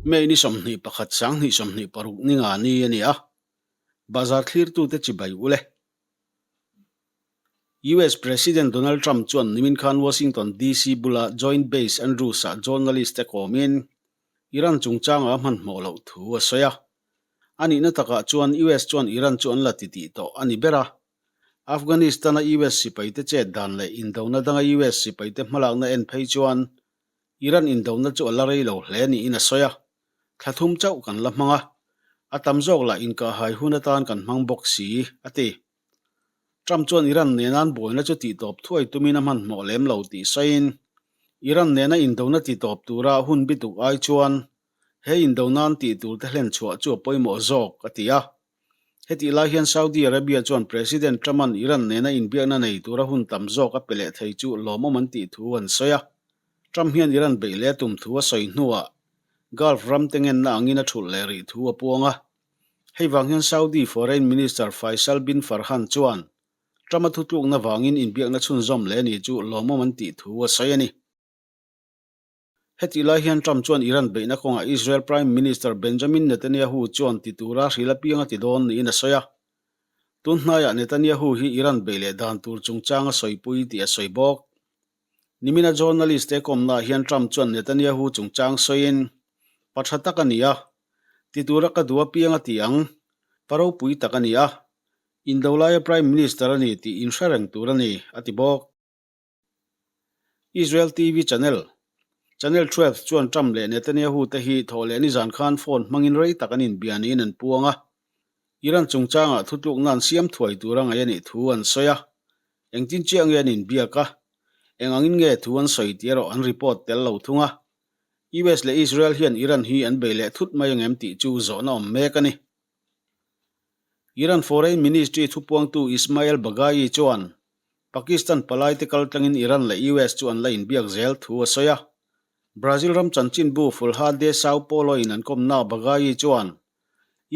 May ni 21 2026 ni nga ni a ni a, Bazar thlirtute chibai u le. US President Donald Trump chuan nimin khan Washington DC bula Joint Base Andrews-ah journalist-te kawmin Iran chungchanga a hmanhmawh loh thu a sawi a. A nihna takah chuan US chuan Iran chu an la titih tawh a ni ber a. Afghanistan-a US sipaite chet dan leh indona danga US sipaite hmalakna en phei chuan Iran indona chu a la rei lo hle niin a sawi a. Thla thum chauh kan la hmang a, a tam zawk lah inkahhai hun atan kan hmang bawk si, a ti. Trump chuan Iran nena an buaina chu tihtawp thuai tumin a hmanhmawh lem lo tih sawiin, Iran nena indona titawp tura hun bituk ai chuan he indona an tih tur te hlen chhuah chu a pawimawh zawk, a ti a. Hetih lai hian Saudi Arabia chuan President Trump-a'n Iran nena inbiakna nei tura hun tam zawk a pe leh thei chu lawmawm an tih thu an sawi a. Trump hian Iran beih leh a tum thu a sawi hnuah Gulf ram te ngenna angin a thulh leh rih thu a puang a. Hei vang hian Saudi Foreign Minister Faisal bin Farhan chuan Trump-a thutlukna vangin inbiakna chhunzawm leh ni chu lawmawm an tih thu a sawi a ni. Hetih lai hian Trump chuan Iran beihna kawngah Israel Prime Minister Benjamin Netanyahu chuan ti tura hril apiang a ti dawn niin a sawi a. Tun hnaiah Netanyahu hi Iran beih leh dan tur chungchang a sawipui tih a sawi bawk. Nimina journalist te kawmnaah hian Trump chuan Netanyahu chungchang sawiin, Pa tha tak a ni a. Ti tura ka duh apiang a ti ang. Pa ropui tak a ni a. Indo laia Prime Minister a ni tih inhre reng tur a ni, a ti bawk. Israel TV channel, Channel 12 chuan Trump leh Netanyahu te hi thawh leh nizan khan phone hmangin rei tak an inbia niin an puang a. Iran chungchangah thutlukna an siam thuai tur a ngaih a nih thu an sawi a. Engtin chiah nge an inbiak a? Eng angin nge thu an sawi tih erawh an report tel lo thung a. US leh Israel hian Iran hi an bei leh thut mai angem tih chu zawhna awm mek a ni. Iran Foreign Ministry thupuangtu Ismail Baghaei chuan Pakistan palaite kaltlangin Iran leh US chu an la inbiak zel thu a sawi a. Brazil ram chanchinbu Folha de Sao Paulo-in an kawmna Baghaei chuan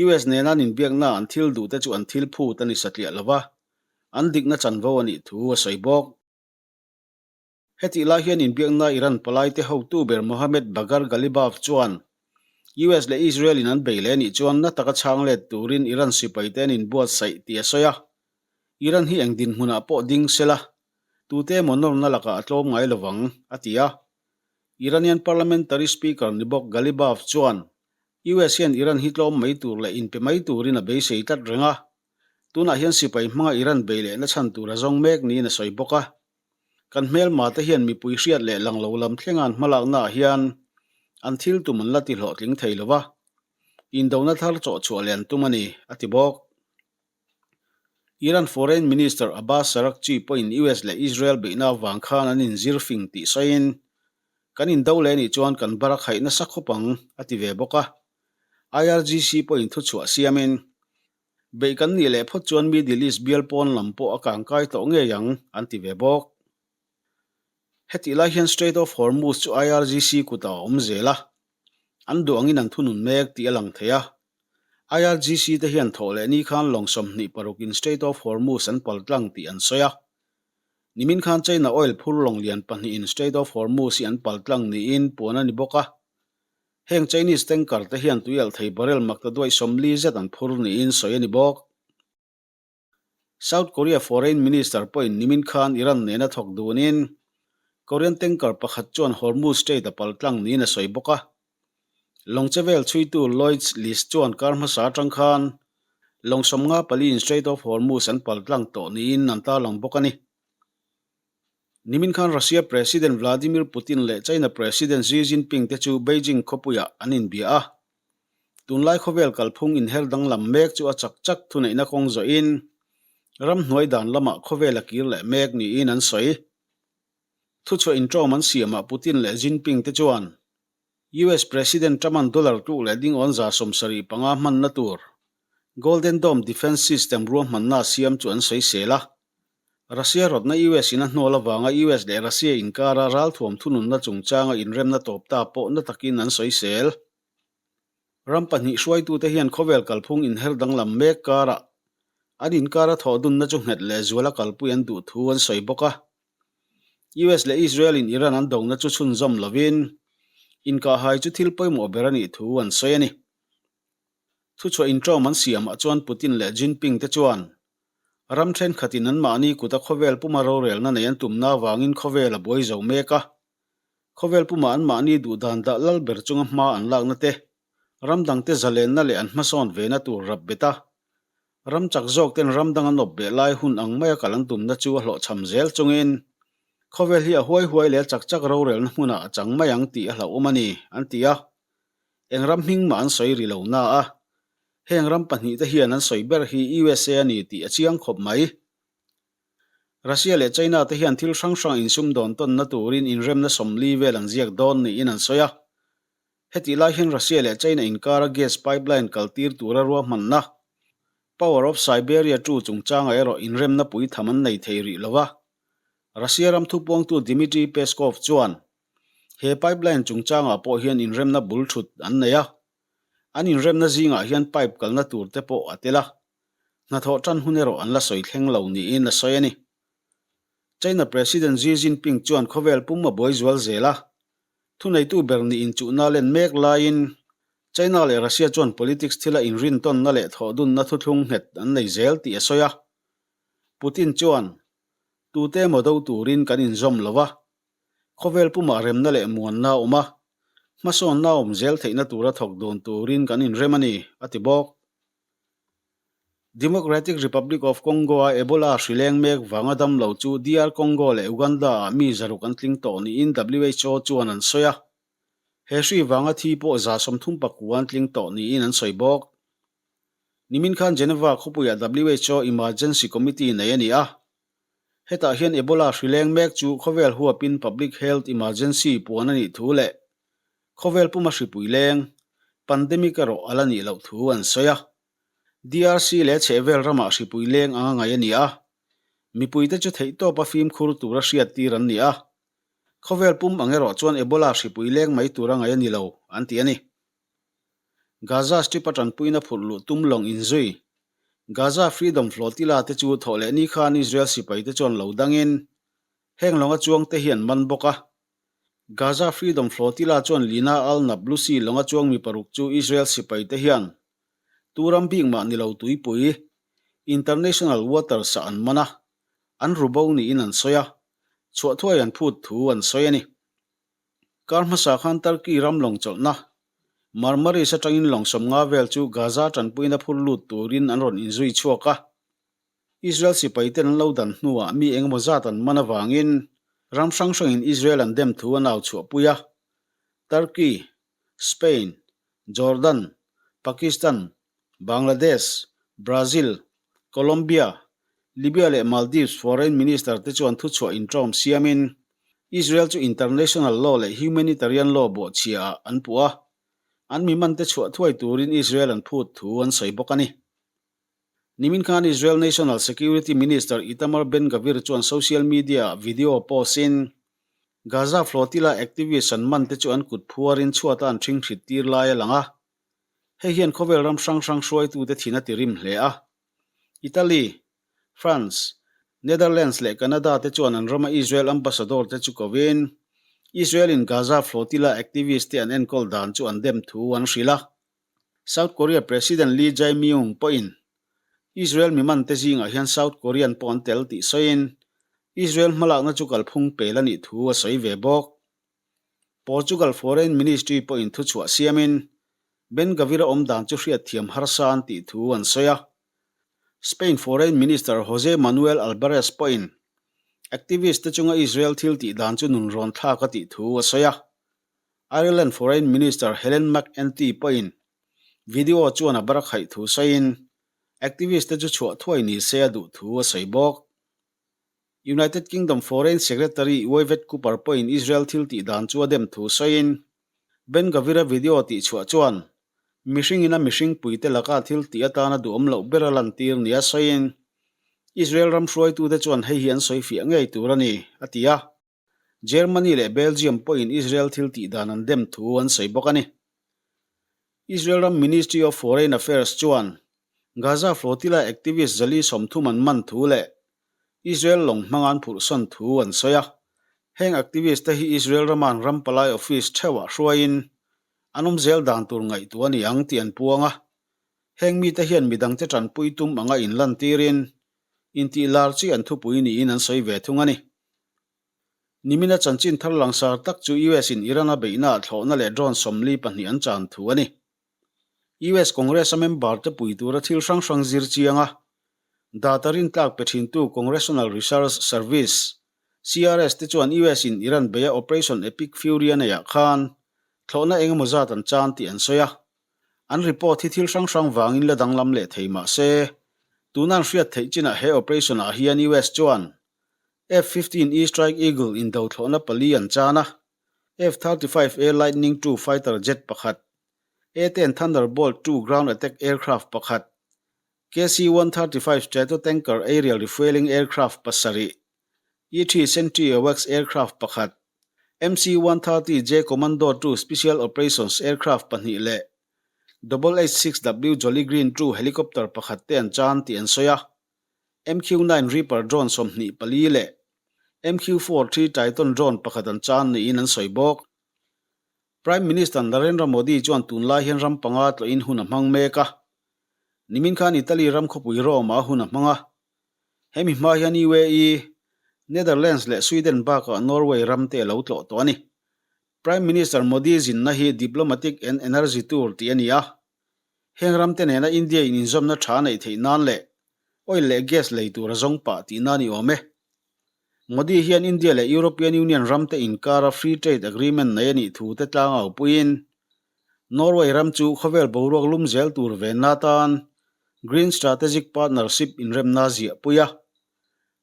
US nena an inbiakna an thil duhte chu an thil phut a ni satliah lo va, an dikna chanvo a nih thu a sawi bawk. Hetih lai hian inbiakna Iran palaite hotu ber Mohammad Bagher Ghalibaf chuan US leh Israel in an bei leh anih chuan na taka chhang let turin Iran sipaite an inbuatsaih tih a sawi a. Iran hi eng dinhmunah pawh ding sela, tute emaw nawrna lakah a tlawm ngai lovang, a ti a. Iranian parliamentary speaker ni bawk Ghalibaf chuan US hian Iran hi tlawm mai tur leh inpe mai turin a beisei tlat reng a, tunah hian sipai hmanga Iran bei lehna chhan tur a zawng mek niin a sawi bawk a. Kan hmelma te hian mipui hriat leh lang lo lam thlenga an hmalakna ah hian an thil tum an la ti hlawhtling thei lo va, indona thar chawh chhuah leh an tum a ni, a ti bawk. Iran Foreign Minister Abbas Araghchi pawhin US leh Israel beihna avang khan an inzir fing tih sawiin, Kan indo leh nih chuan kan bar a khaih nasa khawp ang, a ti ve bawk a. IRGC pawhin thuchhuah siamin, Beih kan nih leh phawt chuan Middle East bial pawn lam pawh a kangkai tawh ngei ang, an ti ve bawk. Hetih lai hian Strait of Hormuz chu IRGC kutah a awm zel a, an duh angin an thunun mek tih a lang thei a. IRGC te hian thawh leh ni khan lawng 26 in Strait of Hormuz an pal tlang tih an sawi a. Nimin khan China oil phur lawng lian pahnihin Strait of Hormuz hi an pal tlang niin puan a ni bawk a. Heng Chinese tanker te hian tuialh thei barrel makta duaih 40 zet an phur niin sawi a ni bawk. South Korea Foreign Minister pawhin nimin khan Iran nena thawk dunin Korean tanker pakhat chuan Hormuz Strait a pal tlang niin a sawi bawk a. Lawng che vel chhuitu Lloyd's List chuan kar hmasa atang khan lawng 54 in Strait of Hormuz an pal tlang tawh niin an tarlang bawk a ni. Nimin khan Russia President Vladimir Putin leh China President Xi Jinping te chu Beijing khawpuiah an inbia a. Tunlai khawvel kalphung inher danglam mek chu a chak chak thuneihna kawng zawhin ramhnuai dan lamah khawvel a kir leh mek niin an sawi. Thuchhuah inṭawm an siamah Putin leh Jinping te chuan US President Trump-a'n dollar tluk leh dingawn 75 hmanna tur Golden Dome Defense System ruahmanna a siam chu an sawisel a. Russia rawtna US in a hnawl avanga US leh Russia inkara ralthuam thununna chungchanga inremna tawp ta pawh na takin an sawisel. Ram pahnih hruaitute hian khawvel kalphung inher danglam mek karah an inkara thawhdunna chu nghet leh zuala kalpui an duh thu an sawi bawk a. US leh Israel in Iran an dona chu chhunzawm lovin. Inkahhai chu thil pawimawh ber a nih thu an sawi a ni. Thuchhuah inṭawm an siamah chuan Putin leh Jinping te chuan ram thenkhatin anmahni kuta khawvel puma rorelna nei an tumna avangin khawvel a buai zo mek a. Khawvel puma anmahni duhdan dah lal ber chunga hma an lakna te, ram dangte zalenna leh an hmasawn vena tur rap bet a, ram chak zawk ten ram dang an awp beh lai hun ang maia kal an tumna chu a hlawhchham zel chungin khawvel hi a huai huai leh a chak chak rorelna hmunah a chang mai ang tih a hlauhawm a ni, an ti a. Eng ram hming mah an sawi ri lo na a, heng ram pahnihte hian an sawi ber hi USA a ni tih a chiang khawp mai. Russia leh China te hian thil hrang hrang insumdawn tawnna turin inremna 40 vel an ziak dawn niin an sawi a. Hetih lai hian Russia leh China inkara gas pipeline kaltir tura ruahmanna Power of Siberia ii chungchangah erawh inremna pui tham an nei thei rih lo va. Russia ram thupuangtu Dmitry Peskov chuan He pipeline chungchangah pawh hian inremna bul thut an nei a, an inremna zingah hian pipe kalna tur te pawh a tel a, hnathawh tan hun erawh an la sawi thleng lo niin a sawi a ni. China President Xi Jinping chuan khawvel pum a buai zual zel a, thuneitu ber nih inchuhna len mek laiin China leh Russia chuan politics thila inrintawnna leh thawhdunna thuthlung nghet an nei zel tih a sawi a. Putin chuan, Tute emaw do turin kan inzawm lo a, Khawvel pumah remna leh muanna a awm a, hmasawnna a awm zel theihna tura thawk dun turin kan inrem a ni, a ti bawk. Democratic Republic of Congo-a Ebola hri leng mek vanga dam lo chu DR Congo leh Uganda-ah mi 600 an tling tawh niin WHO chuan an sawi a. He hri vanga thi pawh 39 an tling tawh niin an sawi bawk. Nimin khan Geneva khawpuiah WHO Emergency Committee nei a ni a. Hetah hian Ebola hri leng mek chu khawvel huapin Public Health Emergency puan a nih thu leh khawvel puma hripui leng, pandemic, erawh a la nih loh thu an sawi a. DRC leh chhehvel ramah hripui leng anga ngaih a ni a, mipuite chu theihtawpa fimkhur tura hriattir an ni a. Khawvel pum ang erawh chuan Ebola hripui leng mai tura ngaih a ni lo, an ti a ni. Gaza Strip a tanpuina phurh luh tum lawng inzui. Gaza Freedom Flotilla te chu thawh leh ni khan Israel sipai te chuan lo dangin heng lawnga chuang te hi an man bawk a. Gaza Freedom Flotilla chuan Lina al-Nablusi lawnga chuang mi paruk chu Israel sipai te hian tu ram bik mah ni lo tuipui, international waters, ah an man a, an ru bo niin an sawi a, chhuah thuai an phut thu an sawi a ni. Kar hmasa khan Turkey ram lawng chawlhna Marmaris atangin lawng 50 vel chu Gaza tanpuina phur lut turin an rawn inzui chhuak a. Israel sipaiten an lo dan hnuah mi engemaw zat an man avangin ram hrang hrangin Israel an dem thu an au chhuahpui a. Turkey, Spain, Jordan, Pakistan, Bangladesh, Brazil, Colombia, Libya leh Maldives Foreign Minister te chuan thuchhuah inṭawm siamin Israel chu international law leh humanitarian law bawhchhiaah an puh a, an mi mante chhuah thuai turin Israel an phut thu an sawi bawk a ni. Nimin khan Israel National Security Minister Itamar Ben-Gvir chuan social media-ah video post-in Gaza flotilla activists an mante chu an kut phuarin chhuata an ṭhinghrit tir lai a lang a, Hei hian khawvel ram hrang hrang hruaitute thin a ti rim hle a. Italy, France, Netherlands leh Canada te chuan an rama Israel ambassador te chu kovin Israel-in Gaza flotilla activist te an enkawl dan chu an dem thu an hrilh a. South Korea President Lee Jae-myung pawhin Israel mimante zingah hian South Korean pawh an tel tih sawiin Israel hmalakna chu kalphung pel a nih thu a sawi ve bawk. Portugal Foreign Ministry pawhin thuchhuah siamin Ben Gvir-a awm dan chu hriatthiam harsa an tih thu an sawi a. Spain Foreign Minister Jose Manuel Albares pawhin activist te chunga Israel thil tih dan chu nunrawn thlak a tih thu a sawi a. Ireland Foreign Minister Helen McEntee pawhin video chuan a barakhaih thu sawiin activist te chu chhuah thuai ni se a duh thu a sawi bawk. United Kingdom Foreign Secretary Yvette Cooper pawhin Israel thil tih dan chu a dem thu sawiin, Ben Gvir-a video tihchhuah chuan mihringin a mihring puite laka thil tih atana duhawm loh ber a lantir nia sawiin, Israel ram hruaitute chuan hei hi an sawi fiah ngei tur a ni, a ti a. Germany leh Belgium pawhin Israel thil tih dan an dem thu an sawi bawk a ni. Israel ram Ministry of Foreign Affairs chuan Gaza flotilla activist 130 an man thu leh Israel lawng hmanga an phurhsawn thu an sawi a. Heng activist te hi Israel rama an ram palai office theuhah hruaiin an awm zel dan tur ngaihtuah a ni ang tih an puang a. Heng mite hian midangte tanpui tum anga inlantirin intih lar chi an thupui niin an sawi ve thung a ni. Nimina chanchin thar langsar tak chu US in Iran a beihnaah thlawhna leh drone 42 an chan thu a ni. US Congress a member te pui tura thil hrang hrang zir chiang a, data rintlak pe thintu Congressional Research Service, CRS, te chuan US in Iran beia Operation Epic Fury a neihah khan thlawhna eng emaw zat an chan tih an sawi a. An report hi thil hrang hrang vangin la danglam leh thei mah se, tuna an hriat theih chinah he operation ah hian US chuan F-15E Strike Eagle indo thlawhna pali an chan a, F-35A Lightning II fighter jet pakhat, A-10 Thunderbolt II ground attack aircraft pakhat, KC-135 Stratotanker aerial refuelling aircraft pasarih, E-3 Sentry AWACS aircraft pakhat, MC-130J Commando II Special Operations aircraft pahnih leh Double H-6W Jolly Green II helicopter pakhat te an chan tih an sawi a. MQ-9 Reaper drone 24 leh MQ-4 3 Triton drone pakhat an chan niin an sawi bawk. Prime Minister Narendra Modi chuan tunlai hian ram panga tlawhin hun a hmang mek a. Nimin khan Italy ram khawpui Rome-ah hun a hmang a. Hemi hma hian UAE, Netherlands leh Sweden bakah Norway ram te a lo tlawh tawh a ni. Prime Minister Modi zinna hi Diplomatic and Energy Tour tih a ni a. Heng ram te nena India in inzawmna tha neih theih nan leh oil leh gas lei tur a zawng pah tihna a ni awm e. Modi hian India leh European Union ram te inkara Free Trade Agreement nei a nih thu te tlangau puiin Norway ram chu khawvel boruak lum zel tur venna atan Green Strategic Partnership inremna ziah pui a.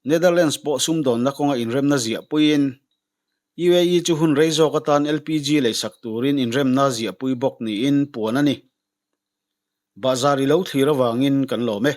Netherlands pawh sumdawnna kawnga inremna ziah puiin UAE chu hun rei zawk atan LPG leisak turin inremna ziah pui bawk niin puan a ni. Bahzar i lo thlir avangin kan lawm e.